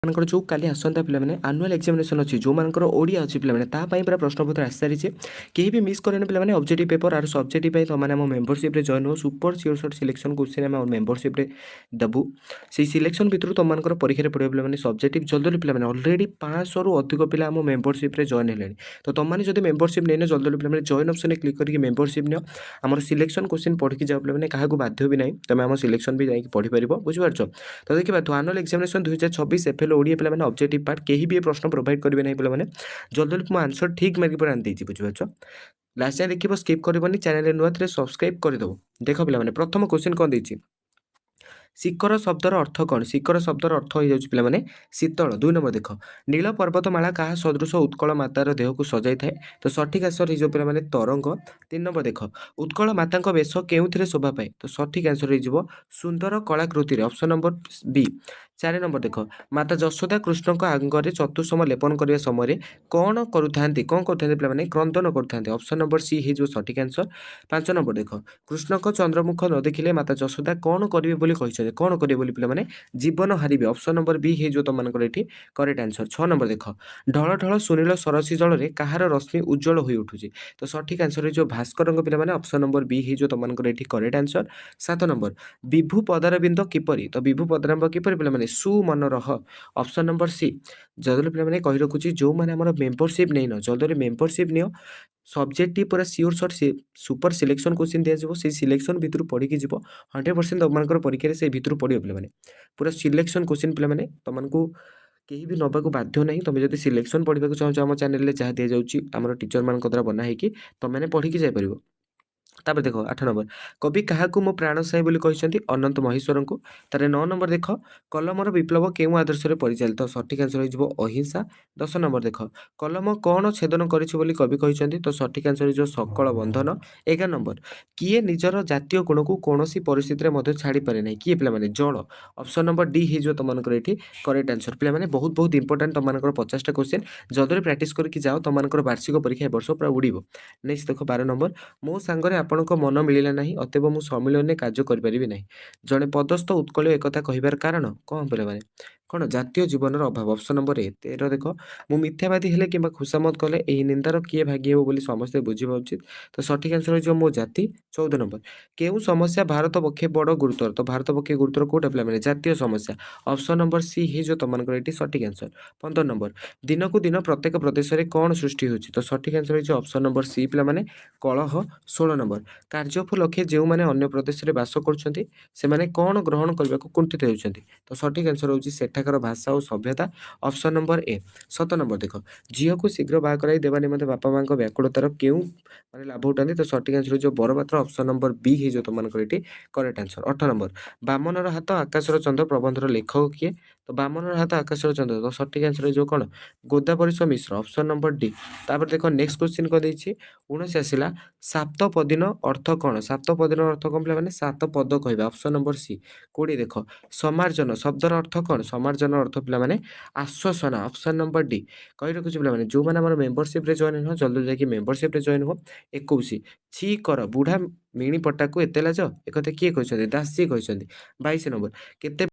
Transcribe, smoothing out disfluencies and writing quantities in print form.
ମାନଙ୍କର ଯେଉଁ କାଲି ଆସନ୍ତା ପିଲାମାନେ ଆନୁଆଲ୍ ଏକ୍ଜାମିନେସନ୍ ଅଛି, ଯେଉଁମାନଙ୍କର ଓଡ଼ିଆ ଅଛି ପିଲାମାନେ, ତା ପାଇଁ ପୁରା ପ୍ରଶ୍ନପତ୍ର ଆସିସାରିଛି। କେହି ବି ମିସ୍ କରେନି ପିଲାମାନେ ଅବଜେକ୍ଟିଭ୍ ପେପର୍ ଆର ସବଜେକ୍ଟିଭ୍ ପାଇଁ। ତୁମମାନେ ଆମ ମେମ୍ବରସିପ୍ରେ ଜଏନ୍ ହୁଅ। Super sure shot selection question ଆମେ ଆମ ମେମ୍ବରସିପ୍ରେ ଦେବୁ। ସେଇ ସିଲେକ୍ସନ୍ ଭିତରୁ ତୁମମାନଙ୍କର ପରୀକ୍ଷାରେ ପଡ଼ିବ ପିଲାମାନେ ସବଜେକ୍ଟିଭ୍। ଜଲ୍ଦି ଜଲ୍ଦି ପିଲାମାନେ, ଅଲରେଡ଼ି 500ରୁ ଅଧିକ ପିଲା ଆମ ମେମ୍ବରସିପ୍ରେ ଜଏନ୍ ହେଲେଣି। ତ ତୁମମାନେ ଯଦି ମେମ୍ବରସିପ୍ ନେଇନ, ଜଲ୍ଦି ଜଲ୍ଦି ପିଲାମାନେ ଜଏନ୍ ଅପସନ୍ରେ କ୍ଲିକ୍ କରିକି ମେମ୍ବରସିପ୍ ନିଅ। ଆମର ସିଲେକ୍ସନ୍ କୋଶ୍ଚିନ୍ ପଢ଼ିକି ଯାଅ ପିଲାମାନେ। କାହାକୁ ବାଧ୍ୟ ବି ନାହିଁ, ତୁମେ ଆମ ସିଲେକ୍ସନ୍ ବି ଯାଇକି ପଢ଼ିପାରିବ, ବୁଝିପାରୁଛ? ତ ଦେଖିବା ତ annual examination 2026 F L Odia ପିଲାମାନେ, ଅବଜେକ୍ଟିଭ୍ ପାର୍ଟ। କେହି ବି ଏ ପ୍ରଶ୍ନ ପ୍ରୋଭାଇଡ଼ କରିବେ ନାହିଁ ପିଲାମାନେ। ଜଲ୍ଦି ଜଲ୍ଦି ମୁଁ ଆନ୍ସର୍ ଠିକ୍ ମାରିକି ପୁରା ଆଣିଦେଇଛି, ବୁଝିପାରୁଛ? ଲାଷ୍ଟ ଯାଏଁ ଦେଖିବ, ସ୍କିପ୍ କରିବନି। ଚ୍ୟାନେଲରେ ନୂଆ ଥିଲେ ସବସ୍କ୍ରାଇବ୍ କରିଦେବ। ଦେଖ ପିଲାମାନେ, ପ୍ରଥମ କୋଶ୍ଚିନ୍ କ'ଣ ଦେଇଛି? ଶିଖର ଶବ୍ଦର ଅର୍ଥ କ'ଣ? ଶିଖର ଶବ୍ଦର ଅର୍ଥ ହେଇଯାଉଛି ପିଲାମାନେ ଶୀତଳ। ଦୁଇ ନମ୍ବର ଦେଖ, ନୀଳ ପର୍ବତମାଳା କାହା ସଦୃଶ ଉତ୍କଳ ମାତାର ଦେହକୁ ସଜାଇଥାଏ? ତ ସଠିକ୍ ଆନ୍ସର୍ ହେଇଯିବ ପିଲାମାନେ ତରଙ୍ଗ। ତିନି ନମ୍ବର ଦେଖ, ଉତ୍କଳ ମାତାଙ୍କ ବେଶ କେଉଁଥିରେ ଶୋଭା ପାଏ? ତ ସଠିକ୍ ଆନ୍ସର୍ ହେଇଯିବ ସୁନ୍ଦର କଳାକୃତିରେ, ଅପସନ୍ ନମ୍ବର ବି। ଚାରି ନମ୍ବର ଦେଖ, ମାତା ଯଶୋଦା କୃଷ୍ଣଙ୍କ ଅଙ୍ଗରେ ଚତୁଃସମ ଲେପନ କରିବା ସମୟରେ କ'ଣ କରୁଥାନ୍ତି? କ'ଣ କରୁଥାନ୍ତି ପିଲାମାନେ? କ୍ରନ୍ଦନ କରୁଥାନ୍ତି। ଅପସନ୍ ନମ୍ବର ସି ହେଇଯିବ ସଠିକ୍ ଆନ୍ସର୍। ପାଞ୍ଚ ନମ୍ବର ଦେଖ, କୃଷ୍ଣଙ୍କ ଚନ୍ଦ୍ରମୁଖ ନ ଦେଖିଲେ ମାତା ଯଶୋଦା କ'ଣ କରିବେ ବୋଲି କହିଛନ୍ତି? କ'ଣ କରିବେ ବୋଲି ପିଲାମାନେ? ଜୀବନ ହାରିବେ। ଅପସନ୍ ନମ୍ବର ବି ହେଇଯିବ ତୁମମାନଙ୍କର ଏଠି କରେକ୍ଟ ଆନ୍ସର୍। ଛଅ ନମ୍ବର ଦେଖ, ଢଳ ଢଳ ସୁନୀଳ ସରସି ଜଳରେ କାହାର ରଶ୍ମି ଉଜ୍ଜଳ ହୋଇ ଉଠୁଛି? ତ ସଠିକ୍ ଆନ୍ସର୍ ହେଇଯିବ ଭାସ୍କରଙ୍କ ପିଲାମାନେ। ଅପସନ୍ ନମ୍ବର ବି ହେଇଯିବ ତୁମମାନଙ୍କର ଏଠି କରେକ୍ଟ ଆନ୍ସର୍। ସାତ ନମ୍ବର, ବିଭୁ ପଦାରବିନ୍ଦ କିପରି? ତ ବିଭୁ ପଦାରବିନ୍ଦ କିପରି ପିଲାମାନେ? ସୁମନୋରହ, ଅପସନ୍ ନମ୍ବର ସି। ଜଲ୍ଦି ପିଲାମାନେ କହି ରଖୁଛି, ଯେଉଁମାନେ ଆମର ମେମ୍ବରସିପ୍ ନେଇନ, ଜଲ୍ଦି ମେମ୍ବରସିପ୍ ନିଅ। ସବଜେକ୍ଟିଭ୍ ପୁରା sure shot super selection question ଦିଆଯିବ। ସେଇ ସିଲେକ୍ସନ୍ ଭିତରୁ ପଢ଼ିକି ଯିବ। 100% ତୁମମାନଙ୍କର ପରୀକ୍ଷାରେ ସେଇ ଭିତରୁ ପଡ଼ିବ ପିଲାମାନେ। ପୁରା ସିଲେକ୍ସନ୍ କୋଶ୍ଚିନ୍ ପିଲାମାନେ, ତୁମମାନଙ୍କୁ କେହି ବି ନେବାକୁ ବାଧ୍ୟ ନାହିଁ। ତୁମେ ଯଦି ସିଲେକ୍ସନ୍ ପଢ଼ିବାକୁ ଚାହୁଁଛ, ଆମ ଚ୍ୟାନେଲରେ ଯାହା ଦିଆଯାଉଛି ଆମର ଟିଚରମାନଙ୍କ ଦ୍ୱାରା ବନା ହେଇକି, ତୁମେମାନେ ପଢ଼ିକି ଯାଇପାରିବ। ତାପରେ ଦେଖ, ଆଠ ନମ୍ବର, କବି କାହାକୁ ମୋ ପ୍ରାଣ ସାଇ ବୋଲି କହିଛନ୍ତି? ଅନନ୍ତ ମହେଶ୍ୱରଙ୍କୁ। ତାପରେ ନଅ ନମ୍ବର ଦେଖ, କଲମର ବିପ୍ଳବ କେଉଁ ଆଦର୍ଶରେ ପରିଚାଳିତ? ସଠିକ୍ ଆନ୍ସର୍ ହେଇଯିବ ଅହିଂସା। ଦଶ ନମ୍ବର ଦେଖ, କଲମ କ'ଣ ଛେଦନ କରିଛି ବୋଲି କବି କହିଛନ୍ତି? ତ ସଠିକ୍ ଆନ୍ସର୍ ହେଇଯିବ ସକଳ ବନ୍ଧନ। 11 ନମ୍ବର, କିଏ ନିଜର ଜାତୀୟ ଗୁଣକୁ କୌଣସି ପରିସ୍ଥିତିରେ ମଧ୍ୟ ଛାଡ଼ିପାରେ ନାହିଁ? କିଏ ପିଲାମାନେ? ଜଳ। ଅପସନ୍ ନମ୍ବର ଡି ହେଇଯିବ ତୁମମାନଙ୍କର ଏଠି କରେକ୍ଟ ଆନ୍ସର୍। ପିଲାମାନେ, ବହୁତ ବହୁତ ଇମ୍ପୋର୍ଟାଣ୍ଟ ତୁମମାନଙ୍କର 50ଟା କୋଶ୍ଚିନ୍। ଜଲ୍ଦି ପ୍ରାକ୍ଟିସ୍ କରିକି ଯାଅ, ତୁମମାନଙ୍କର ବାର୍ଷିକ ପରୀକ୍ଷା ଏ ବର୍ଷ ପୁରା ଉଡ଼ିବ। ନେକ୍ସଟ ଦେଖ, 12 ନମ୍ବର, ମୋ ସାଙ୍ଗରେ ଆପଣଙ୍କ ମନ ମିଳିଲା ନାହିଁ, ଅତଏବ ମୁଁ ସମ୍ମିଳନୀରେ କାର୍ଯ୍ୟ କରିପାରିବି ନାହିଁ। ଜଣେ ପଦସ୍ଥ ଉତ୍କଳୀୟ ଏକଥା କହିବାର କାରଣ କ'ଣ ପିଲାମାନେ? କ'ଣ? ଜାତୀୟ ଜୀବନର ଅଭାବ, ଅପସନ୍ ନମ୍ବର ଏ। 13 ଦେଖ, ମୁଁ ମିଥ୍ୟାବାଦୀ ହେଲେ କିମ୍ବା ଖୁସାମତ କଲେ ଏହି ନିନ୍ଦାର କିଏ ଭାଗି ହେବ ବୋଲି ସମସ୍ତେ ବୁଝିବା ଉଚିତ? ତ ସଠିକ୍ ଆନ୍ସର୍ ହେଇଯିବ ମୋ ଜାତି। 14 ନମ୍ବର, କେଉଁ ସମସ୍ୟା ଭାରତ ପକ୍ଷେ ବଡ଼ ଗୁରୁତର? ତ ଭାରତ ପକ୍ଷେ ଗୁରୁତର କେଉଁଟା ପିଲାମାନେ? ଜାତୀୟ ସମସ୍ୟା। ଅପସନ୍ ନମ୍ବର ସି ହେଇଯିବ ତୁମମାନଙ୍କର ଏଠି ସଠିକ୍ ଆନ୍ସର୍। 15 ନମ୍ବର, ଦିନକୁ ଦିନ ପ୍ରତ୍ୟେକ ପ୍ରଦେଶରେ କ'ଣ ସୃଷ୍ଟି ହେଉଛି? ତ ସଠିକ୍ ଆନ୍ସର୍ ହେଇଯିବ ଅପସନ୍ ନମ୍ବର ସି ପିଲାମାନେ, କଳହ। 16 ନମ୍ବର, କାର୍ଯ୍ୟୋପଲକ୍ଷେ ଯେଉଁମାନେ ଅନ୍ୟ ପ୍ରଦେଶରେ ବାସ କରୁଛନ୍ତି, ସେମାନେ କ'ଣ ଗ୍ରହଣ କରିବାକୁ କୁଣ୍ଠିତ ହେଉଛନ୍ତି? ତ ସଠିକ୍ ଆନ୍ସର୍ ହେଉଛି ସେଠାକାର ଭାଷା ଓ ସଭ୍ୟତା, ଅପସନ୍ ନମ୍ବର ଏ। 17 ନମ୍ବର ଦେଖ, ଝିଅକୁ ଶୀଘ୍ର ବାହା କରାଇ ଦେବା ନିମନ୍ତେ ବାପା ମାଆଙ୍କ ବ୍ୟାକୁଳତାର କେଉଁ ମାନେ ଲାଭ ଉଠାନ୍ତି? ତ ସଠିକ୍ ଆନ୍ସର୍ ହେଇଯିବ ବରପାତ୍ର। ଅପସନ୍ ନମ୍ବର ବି ହେଇଯିବ ତୁମମାନଙ୍କର ଏଠି କରେକ୍ଟ ଆନ୍ସର୍। 18 ନମ୍ବର, ବାମନର ହାତ ଆକାଶର ଚନ୍ଦ୍ର ପ୍ରବନ୍ଧର ଲେଖକ କିଏ? ତ ବାମନର ହାତ ଆକାଶର ଚନ୍ଦ୍ର, ତ ସଠିକ୍ ଆନ୍ସର୍ ହେଇଯିବ କ'ଣ? Godabarish Mishra, option number D. ତାପରେ ଦେଖ, ନେକ୍ସଟ କ୍ୱେଶ୍ଚିନ୍ କ'ଣ ଦେଇଛି? 19 ଆସିଲା, ସାପ୍ତପଦୀନ ଅର୍ଥ କ'ଣ? ସାପ୍ତପଦୀନ ଅର୍ଥ କ'ଣ ପିଲାମାନେ? ସାତ ପଦ କହିବା, ଅପସନ୍ ନମ୍ବର ସି। 20 ଦେଖ, ସମାର୍ଜନ ଶବ୍ଦର ଅର୍ଥ କ'ଣ? ସମାର୍ଜନ ଅର୍ଥ ପିଲାମାନେ ଆଶ୍ୱାସନା, ଅପସନ୍ ନମ୍ବର ଡି। କହି ରଖୁଛି ପିଲାମାନେ, ଯେଉଁମାନେ ଆମର ମେମ୍ବରସିପ୍ରେ ଜଏନ୍ ନୁହଁ, ଜଲ୍ଦି ଯାଇକି ମେମ୍ବରସିପ୍ରେ ଜଏନ୍ ହୁଅ। 21, ଛି କର ବୁଢ଼ା ମିଣି ପଟାକୁ ଏତେ ଲାଜ, ଏକଥା କିଏ କହିଛନ୍ତି? ଦାସୀ କହିଛନ୍ତି। 22 ନମ୍ବର, କେତେ